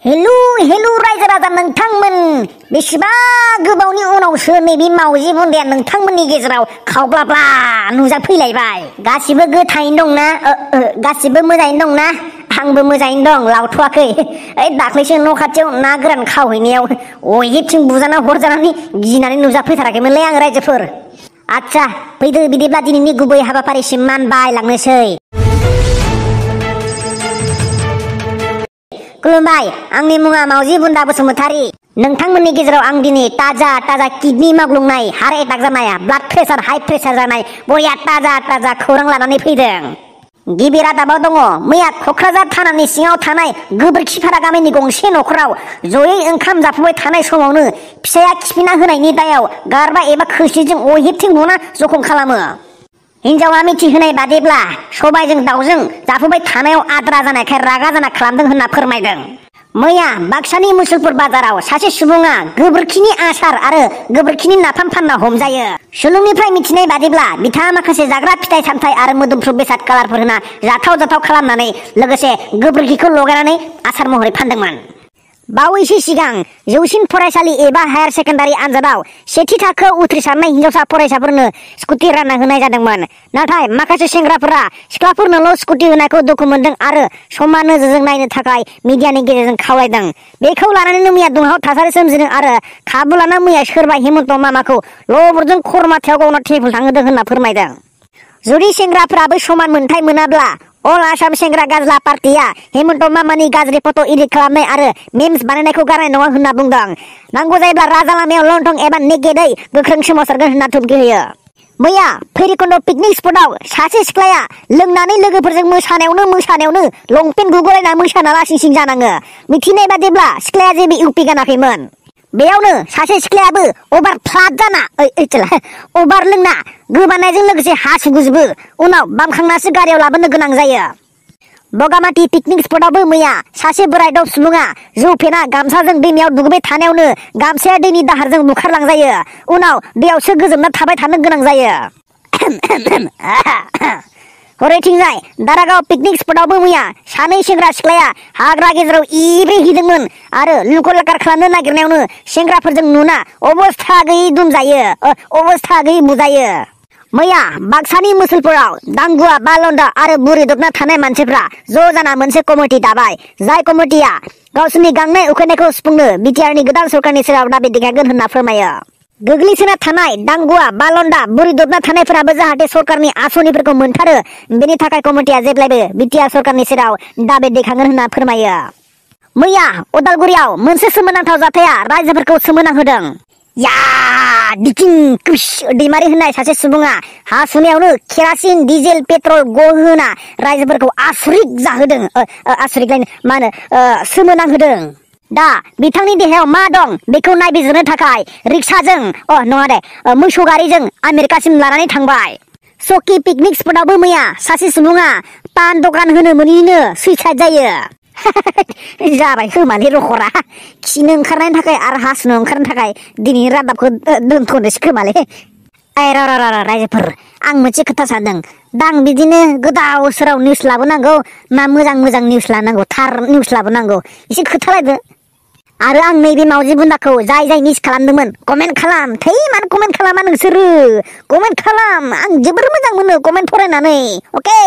हेलु हेलु रायजो राजा नोंथांमोन बेसेबा गोबावनि उनावसो नैबे मावजि बुन्दाया नोंथांमोननि गेजेराव खावब्लाब्ला नुजाफैलायबाय। गासिबो गोथाङैनो दंना? गासिबो मोजाङैनो दंना? आंबो मोजाङैनो दं, लावथ'वाखै। ओइ दाख्लैसो न' खाथियाव ना गोरान खावहैनायाव अहेथिं बुजाना हरजानानै गिनानै नुजाफैथाराखैमोनलै आं रायजोफोर। आच्छा फैदो बिदिब्ला दिनैनि गुबै हाबाफारिसिम मानबाय लांनोसै। खुलुमबाय, आंनि मुङा मावजि बुन्दा बसुमतारी। नोंथांमोननि गेजेराव आं दिनै ताजा किडनि मावग्लुंनाय, हार्ट एटाक जानाय, ब्लाड प्रेसार, हाइ प्रेसार जानाय बरिया ताजा खौरां लानानै फैदों। गिबि रादाबाव दङ, मैया क'क्राझार थानानि सिङाव थानाय गोबोरखिपारा गामिनि गंसे न'खराव जयै ओंखाम जाफुबाय थानाय समावनो फिसाया खिफिना होनायनि दायाव गारबा एबा खोस्लिजों अहेथिं बुना जखम खालामो। हिनजावा मिथिहोनाय बादिब्ला सबायजों दाउजों जाफुबाय थानायाव आद्रा जानायखाय रागा जाना खालामदों होनना फोरमायदों। मैया बाक्सानि मुसलपुर बाजाराव सासे सुबुङा गोबोरखिनि आसार आरो गोबोरखिनि नाफाम फानना हमजायो। सुलुंनिफ्राय मिथिनाय बादिब्ला बिथाङा माखासे जाग्रा फिथाइ सामथाइ आरो मोदोमफ्रु बेसाद कालारफोर होना जाथाव खालामनानै लोगोसे गोबोरखिखौ लगायनानै आसार महरै फानदोंमोन। बावैसो सिगां जौसिन फरायसालि एबा हायार सेकेन्डारि आनजादाव सेथि थाखोआव उथ्रिसारनाय हिनजावसा फरायसाफोरनो स्कुटि रानना होनाय जादोंमोन। नाथाय माखासे सेंग्राफोरा सिख्लाफोरनोल' स्कुटि होनायखौ दुखु मोनदों आरो समान नोजोरजों नायनो थाखाय मिडियानि गेजेरजों खावलायदों। बेखौ लानानैनो मैया दुंहाव थासारि सोमजिदों आरो खाबु लाना मैया सोरबा हेमन्त मामाखौ लबरजों खरमाथायाव गावना टेबोल थांहोदों होनना फोरमायदों। जुदि सेंग्राफोराबो समान मोनथाय मोनाब्ला अल आसाम सेंग्रा गाज्ला पार्टिया हेमन्त मामानि गाज्रि फट' एडिट खालामनाय आरो मेम्स बानायनायखौ गारनाय नङा होनना बुंदों। नांगौ जायोब्ला राजा लामायाव लंथं एबा नेकेदै गोख्रों सोमावसारगोन होनना धुमखि होयो। मैया भैरबकुन्द पिकनिक स्पटआव सासे सिख्लाया लोंनानै लोगोफोरजों मोसानायावनो लंपेन्ट गुगुलायना मोसाना लासिं जानाङो। मिथिनाय बादिब्ला सिख्लाया जेबो इउपि गानाखैमोन। बेयावनो सासे सिख्लायाबो अभार फ्लाद जाना अभार लोंना गोबानायजों लोगोसे हासुगुजोबो। उनाव बामखांनासो गारियाव लाबोनो गोनां जायो। बगामाथि पिकनिक स्पटआवबो मैया सासे बोरायदब सुबुङा जौ फेना गामसाजों दैमायाव दुगैबाय थानायावनो गामसाया दैनि दाहारजों बुखारलांजायो। उनाव दैयावसो गोजोमना थाबाय थानो गोनां जायो। हरैथिंजाय दारागाव पिकनिक स्पटआवबो मैया सानै सेंग्रा सिख्लाया हाग्रा गेजेराव इब्रेहैदोंमोन आरो लुखर लाखार खालामनो नागिरनायावनो सेंग्राफोरजों नुना अबस्था गैयै दुमजायो, अबस्था गैयै बुजायो। मैया बाक्सानि मुसलपुराव दांगुवा, बालन्दा आरो बुरिदबना थानाय मानसिफ्रा ज' जाना मोनसे कमिटि दाबाय। जाय कमिटिया गावसोरनि गांनाय उखैनायखौ सुफुंनो बिटिआरनि गोदान सरकारनि सेराव दाबि देखायगोन होनना फोरमायो। गोग्लैसोना थानाय दांगुवा, बालन्दा, बुरिदबना थानायफोराबो जाहाथे सरकारनि आसनिफोरखौ मोनथारो बेनि थाखाय कमिटिया जेब्लायबो बिटिआर सरकारनि सेराव दाबि दैखांगोन होनना फोरमायो। मैया उदालगुरियाव मोनसे सोमोनांथाव जाथाया रायजोफोरखौ सोमोनांहोदों। दैमारि होननाय सासे सुबुङा हा सुनायावनो केरासिन, डिजेल, पेट्रल गहोना रायजोफोरखौ आसरित जाहोदों। सोमोनांहोदों। दा बिथांनि देहायाव मा दं बेखौ नायबिजिरनो थाखाय रिक्साजों मोसौ गारिजों आमेरिकासिम लानानै थांबाय। सकि पिकनिक स्पटआवबो मैया सासे सुबुङा पान दखान होनो मोनैनो सुइसाइड जायो। जाबाय खोमालै रखरा। खिनो ओंखारनायनि थाखाय आरो हासुनो ओंखारनो थाखाय दिनैनि रादाबखौ दोनथ'नोसै खोमालै। रायजोफोर, आं मोनसे खोथा सानदों। दा आं बिदिनो गोदाव सोराव निउस लाबोनांगौ ना मोजां निउस लानांगौ, थार निउस लाबोनांगौ, एसे खोथालायदो। आरो आं नैबे मावजि बुन्दाखौ जाय मिस खालामदोंमोन कमेन्ट खालाम। मानो कमेन्ट खालामा नोंसोरो? कमेन्ट खालाम, आं जोबोर मोजां मोनो कमेन्ट फरायनानै। अके।